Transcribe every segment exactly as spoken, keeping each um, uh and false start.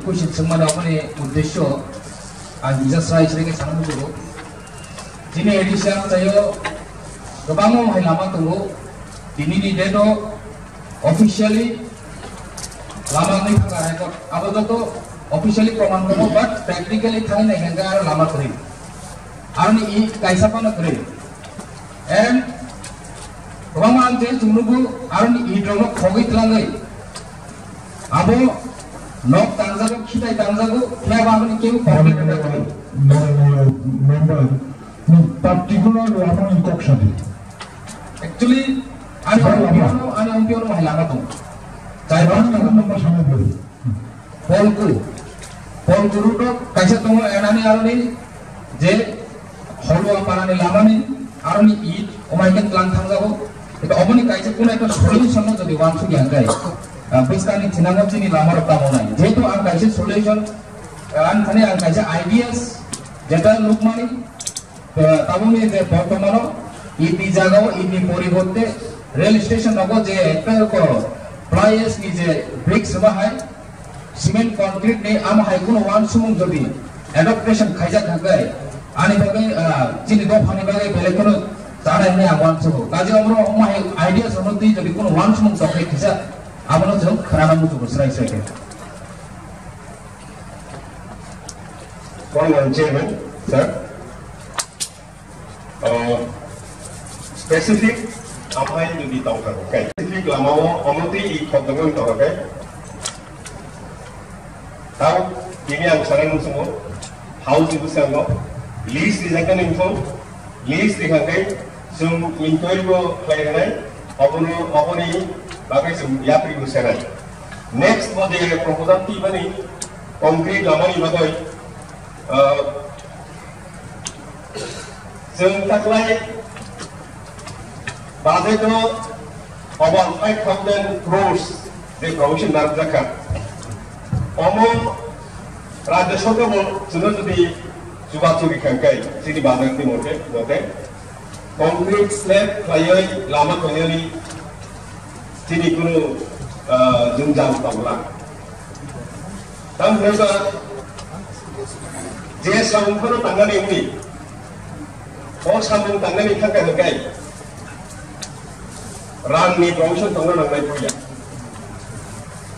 Kuchit swngmani aboni uddesyo ang kisa srai srai khe sana muchungo. Chini A D C ang chaio kwbangma hai lama tongo. Tinini date o officially lama wngwi thangkha hai kok. Abo joto officially proman tongo, but practically thangwi naikha hwnkhe aro lama kwrwi. Aroni i kaisa phano kwrwi. And kwbangma ang je chwng nugo, aroni i rokno khogwi twlangwi. Abo nok tangjago, khitai tangjago, phiya ba aboni kebo public Honorable, honorable member, ni particular lamani kok sadi. Actually, ani Lamani. Umpio no, ani umpio no hai lama tongo. Chai Lamani ba number sana beri. Polku. Polku road o kaisa tongo, enani aroni je Holua parani lamani aroni it, omai khe tlang thangjago. Ito oboni kaisa kuno ekta solution no jodi wansuk ya hwnkhe, ah, bwskangni thinango chini lama rok tamo nai. Jehetu ang kaisa solution, ah, ang thani ang kaisa ideas jeta nukmani, ah, tabukni je bortomano itni jagao itni poriborte rail station nogo je ekta ko flyers ni je bricks ma hai, cement concrete ni amo hai kuno wansukmung jodi adaptation khaijak hwnkhe, ani bagwi, ah, chini dophani bagwi belai kheno chanai hwnwi ang wansugo. Kaje omoro omo hai idea sono twi jodi kuno wansukmung tongkhe kisa abono chwng khwnana muchungo srai srai khe. Honorable Chairman, sir. Uh, specific amhai jodi tongkha khe, specific lamao omo twi i khobdongwi tongkha khe, tao tini ang sana muchungo, house ni bwskango list rijaknani wngkho, list rikha khe chwng inquiry bo khlai rwnai, obono, oboni bagwi chwng yapri bo senai. Next bo je proposal twibani concrete lamani bagwi, uh, Chwng taklai budget o over five thousand crores je provision narwkjakha. Omo Rajya Sarkar bo chwngno jodi chubachu rikha khe chini budget ni mote, mote concrete slab khlaiwi lama tongnani chini kunu, ah, jwngjal tongla. Tamo hwnba je samung phano tangnani wngwi, o samung tangnani thangkha hwnkhe rangni provision tongna nangnai puila.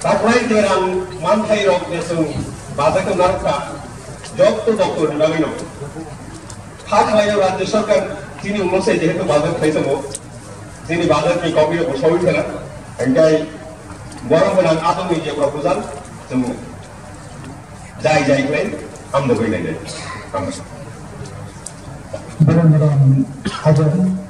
Taklai je rang manthai rok je chwng budget o narwkha, jotto doktor ni bagwino. Kha khlaio Rajya Sarkar chini ulo se jehetu budget khai tongo, chini budget ni copy rok bo sawi khela, hingkai borok gwnang adongni je proposal chwng jai jai khlai hamdo khlai nai. Hambai. Borok gwnang adong.